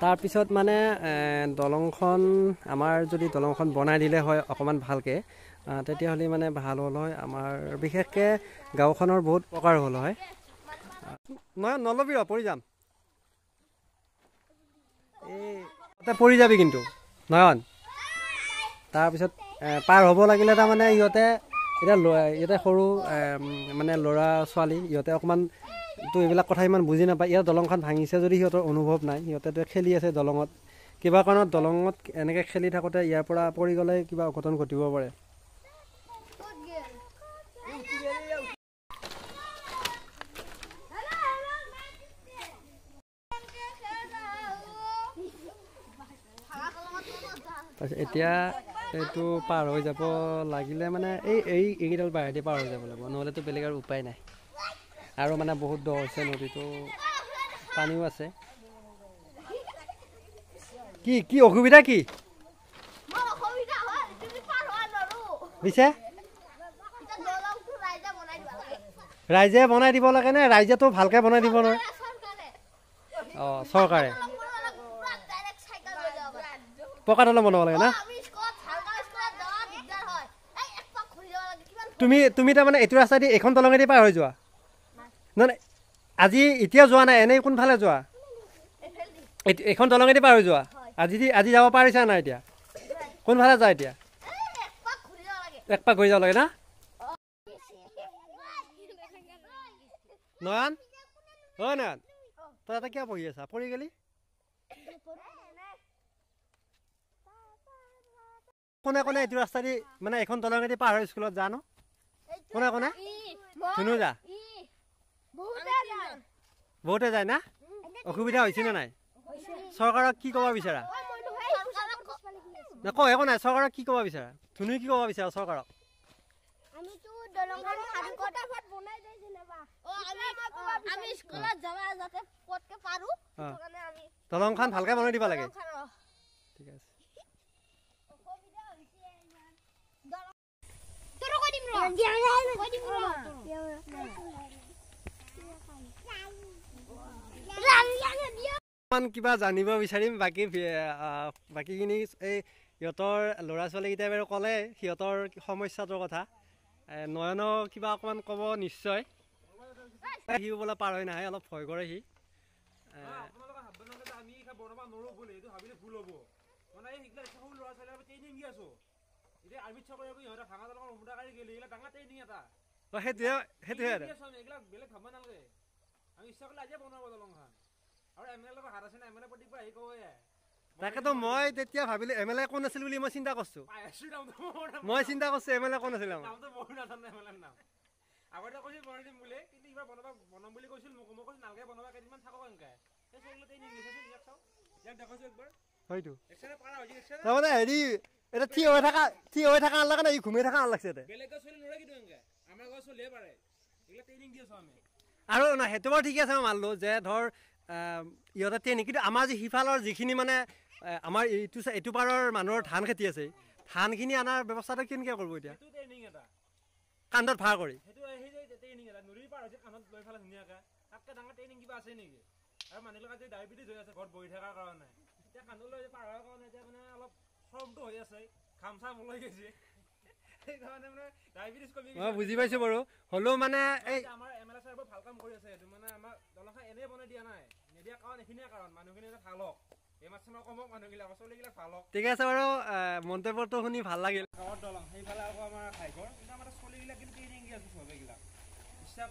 তাৰপিছত মানে দলংখন আমাৰ যদি দলংখন বনাই দিলে হয় অকণমান ভালকৈ, তেতিয়াহ'লে মানে ভাল হ'ল হয়। আমাৰ বিশেষকৈ গাঁওখনৰ বহুত উপকাৰ হ'ল হয়। নহয় নলবি ৰ, পৰি যাম। এই তাতে পৰি যাবি কিন্তু নয়ন। তাৰপিছত পাৰ হ'ব লাগিলে তাৰমানে ইহঁতে এতিয়া ইহঁতে সৰু মানে ল'ৰা ছোৱালী, ইহঁতে অকণমান তো এইবিলাক কথা ইমান বুজি নাপায়। ইয়াত দলংখন ভাঙিছে যদি সিহঁতৰ অনুভৱ নাই, সিহঁতেতো খেলি আছে দলঙত। কিবা কাৰণত দলঙত এনেকৈ খেলি থাকোঁতে ইয়াৰ পৰা পৰি গ'লে কিবা অঘটন ঘটিব পাৰে। তাৰপিছত এতিয়া এইটো পাৰ হৈ যাব লাগিলে মানে এই এই এইকেইডাল বাঁহেদি পাৰ হৈ যাব লাগিব, নহ'লেতো বেলেগ আৰু উপায় নাই। আৰু মানে বহুত দ হৈছে নদীটো, পানীও আছে। কি কি অসুবিধা কি পিছে? ৰাইজে বনাই দিব লাগে নে? ৰাইজেতো ভালকে বনাই দিব নোৱাৰে। অঁ, চৰকাৰে পকা দলং বনাব লাগে না? তুমি তুমি তাৰমানে এইটো ৰাস্তা দি এইখন দলঙেদি পাৰ হৈ যোৱা? নহয়, আজি এতিয়া যোৱা নাই, এনেই কোনফালে যোৱা? এইখন দলঙেদি পাৰ হৈ যোৱা? আজি আজি যাব পাৰিছা নাই? এতিয়া কোনফালে যোৱা? এতিয়া এক পাক ঘূৰি যাব লাগে না? নয়ন, অ নয়ন, তই তাতে কিয় বহি আছা? পৰি গেলি? কোনে কোনে এইটো ৰাস্তা দি মানে এইখন দলঙেদি পাৰ হৈ স্কুলত যা ন? কোনে কোনে? ধুনু যা? বহুতে যায় না? অসুবিধা হৈছে নে নাই? চৰকাৰক কি ক'ব বিচাৰা? নকওঁ একো নাই। চৰকাৰক কি ক'ব বিচাৰা? ধুনুই কি ক'ব বিচাৰা চৰকাৰক? দলংখন ভালকে বনাই দিব লাগে। ঠিক আছে। কিবা জানিব বিচাৰিম। বাকী বাকীখিনি এই সিহঁতৰ ল'ৰা ছোৱালীকেইটাই বাৰু ক'লে সিহঁতৰ সমস্যাটোৰ কথা। নয়নো কিবা অকণমান ক'ব নিশ্চয়। সিও বোলে পাৰ হৈ নাহে, অলপ ভয় কৰে সি। সেইটোহে সেইটোহে তাকেতো মই তেতিয়া ভাবিলো এম এল এ কোন আছিল বুলি মই চিন্তা কৰিছো। মই চিন্তা কৰিছো এম এল এ কোন আছিল। হয়তো তাৰমানে হেৰি এতিয়া থিয় হৈ থকা, থিয় হৈ থকা নালাগে না, ই ঘুমি থকা নালাগছে। আৰু নাই সেইটো বাৰু ঠিকে আছে, মই মানিলো যে ধৰ ইহঁতে ট্ৰেইনিং, কিন্তু আমাৰ যি সিফালৰ যিখিনি মানে আমাৰ এইটো এইটো পাৰৰ মানুহৰ ধান খেতি আছে, ধানখিনি অনাৰ ব্যৱস্থাটো কেনেকৈ কৰিব এতিয়া? কান্ধত ভাৰ কৰি মই বুজি পাইছো বাৰু, হ'লেও মানে এই ঠিক আছে বাৰু, মন্তব্যটো শুনি ভাল লাগিল।